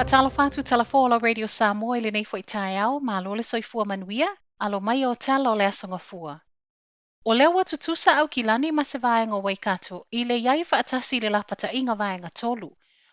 Faatalofa atu Talafola Radio Samoa i lenei foi taeao, malo le soifua manuia, alo mai o tala o le Aso Gafua. O lea ua tutusa Aukilani ma se vaega o Waikato i le i ai faatasi i le lapataiga vaega 3.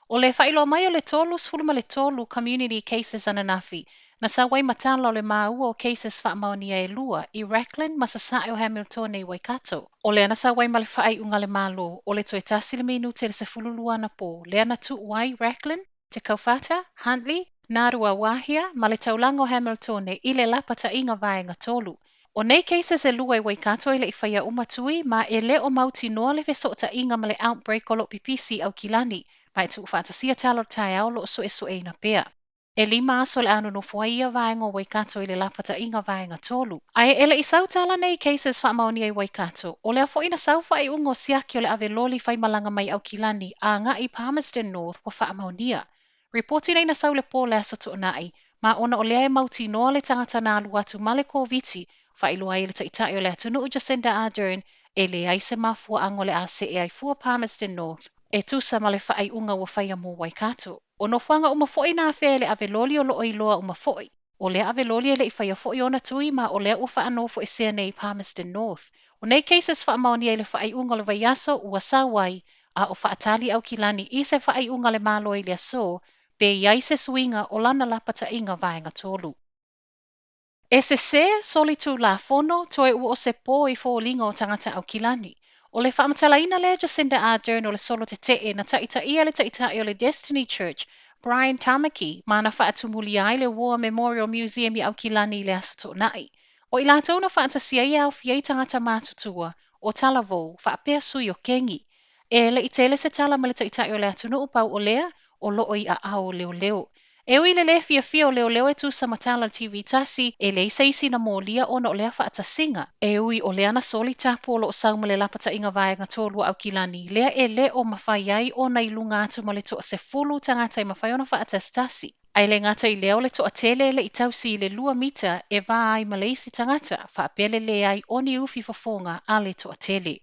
O le faailoa mai o le 33 community cases ananafi, na sau ai ma tala o le maua o cases faamaonia e 2 i Raglan ma sasae o Hamiltone i Waikato. O lea na sau ai ma le faaiuga a le Malo o le toe 1 le minute i le 12 anapo, lea na tuu ai Raglan, Te Kauwhata, Huntly, Ngāruawāhia ma le taulaga o Hamiltone i le lapataiga vaega 3. O nei cases e 2 i Waikato e le i faia uma tui ma e le o mautinoa le fesootaiga ma le outbreak o lo o pipisi i Aukilani, ma e tuufaatasia tala o le taeao o lo o suesueina pea. E 5 aso o le a nonofo ai ia vaega o Waikato i le lapataiga vaega 3. Ae e le i sau tala nei cases faamaonia i Waikato, o lea foi na sau faaiuga o siaki o le ave loli faimalaga mai Aukilani agai i Palmerston North ua faamaonia. Ripoti nei na sau le po le Aso Toonai, ma ona o lea e mautinoa le tagata na alu atu ma le Koviti, faailoa ai e le Taitai o le atunuu Jacinda Ardern e leai se mafuaaga o le a see ai fua Palmerston North e tusa ma le faaiuga ua faia mo Waikato. O nofoaga uma foi na afea e le ave loli o loo iloa uma foi. O lea ave loli e le i faia foi ona tui ma o lea ua faanofoesea nei i Palmerston North. O nei cases faamaonia i le faaiuga o le vaiaso ua sau ai, a o faatali Aukilani i se faaiuga a le Malo i le aso, pe i ai se suiga o lana lapataiga vaega 3. E sesē solitulafono toe ua o se pō i foliga o tagata Aukilani. O le faamatalaina lea Jacinda Ardern o le solo tetee na taitaia le taitai o le Destiny Church, Brian Tamaki, ma na faatumulia ai le War Memorial Museum i Aukilani i le Aso Toonai. O i latou na faatasia ai e aofia ai tagata matutua, o talavou, faapea sui o kengi. E le i tele se tala ma le taitai o le atunuu pau o lea, o loo i aao o leoleo. E ui i le lē fiafia o leoleo e tusa ma tala a le TV tasi, e leai se isi na molia ona o lea faatasiga. E ui o lea na soli tapu o loo sau ma le lapataiga vaega 3 a Aukilani, lea e le o mafai ai ona i luga atu ma le toa 10 tagata e mafai ona faatasitasi. Ae le gata i lea o le toatele e le i tausi i le 2 mita e va ai ma le isi tagata, faapea le leai o ni ufi fofoga a le toatele.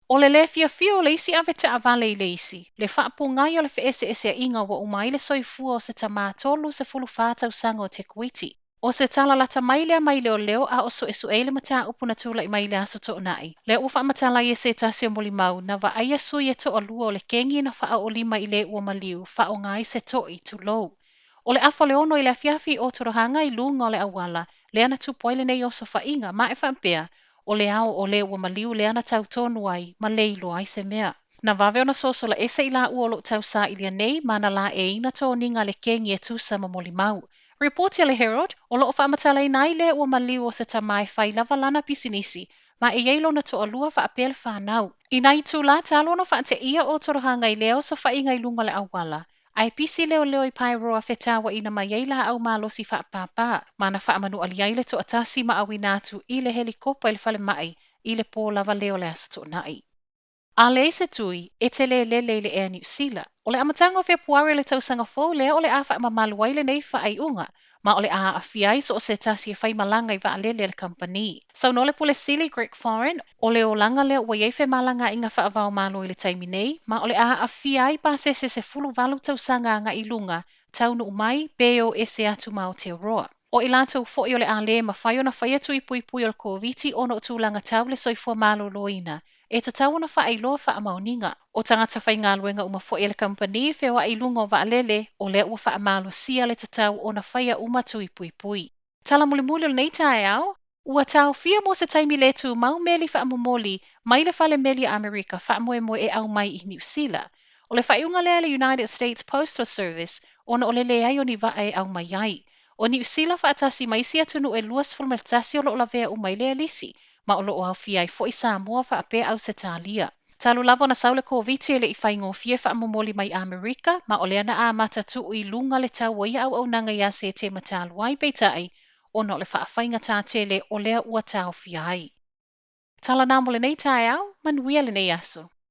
O le lē fiafia o le isi ave taavale i le isi, le faapogai o le feeseeseaiga ua uma ai le soifua o se tamā 34 tausaga o Te Kuiti. O se tala lata mai lea mai leoleo a o suesue ai le mataupu na tulai mai i le Aso Toonai. Lea ua faamatala ai e se tasi o molimau na vaaia sui e toalua o le kengi na faaoolima i le ua maliu faaaoga ai se toi, tulou. O le afa o le 6 i le afiafi o Torohanga i luga o le auala, lea na tupu ai lenei osofaiga, ma e faapea, o le ao o le ua maliu lea na tau tonu ai ma le iloa ai se mea. Na vave ona sosola ese i laua o loo tausailia nei ma na laeiina toniga a le kengi e tusa ma molimau. Ripoti a le Herald, o loo faamatalaina ai le ua maliu o se tamā e fai lava lana pisinisi, ma e i ai lona toalua faapea le fanau. I nai itulā talu ona faateia o Torohanga i lea osofaiga i luga o le auala, ae pisi leoleo i Paeroa fetauaina mai ai laau malosi faapāpā, ma na faamanualia ai le toatasi ma auina atu i le helikopa i le falemai i le pō lava lea o le Aso Toonai. A leai se tui, e te le lele i le Air Niu Sila. O le amataga o Fepuari o le tausaga fou lea o le a faamamalu ai lenei faaiuga, ma o le a aafia ai so o se tasi e faimalaga i vaalele a le kamupani. Saunoa le Pule Sili Greg Foran, o le olaga lea ua i ai femalagaaiga faava-o-Malo i le taimi nei, ma o le a aafia ai pasese 18 tausaga agai i luga, taunuu mai pe o ese atu ma Aotearoa. O i latou foi o le a le mafai ona faia tui puipui o le Koviti ona o tulaga tau le soifua maloloina, e tatau ona faailoa faamaoniga. O tagata faigaluega uma foi a le kamupani feoai i luga o vaalele, o lea ua faamalosia le tatau ona faia uma tui puipui. Tala mulimuli o lenei taeao, ua taofia mo se taimi le tumau meli faamomoli mai le fale meli a Amerika faamoemoe e aumai i Niu Sila. O le faaiuga lea a le United States Postal Service ona o le leai o ni vaa e aumai ai. O Niu Sila faatasi ma isi atunuu e 21 o loo lavea uma i lea lisi, ma o loo aofia ai foi Samoa faapea Ausetalia. Talu lava ona sau le Koviti e le i faigofie faamomoli mai Amerika, ma o lea na amata tuu i luga le tau o ia auaunaga ia Setema talu ai, peitai, ona o le faafaigata tele o lea ua taofia ai. Tala na mo lenei taeao, manuia lenei aso.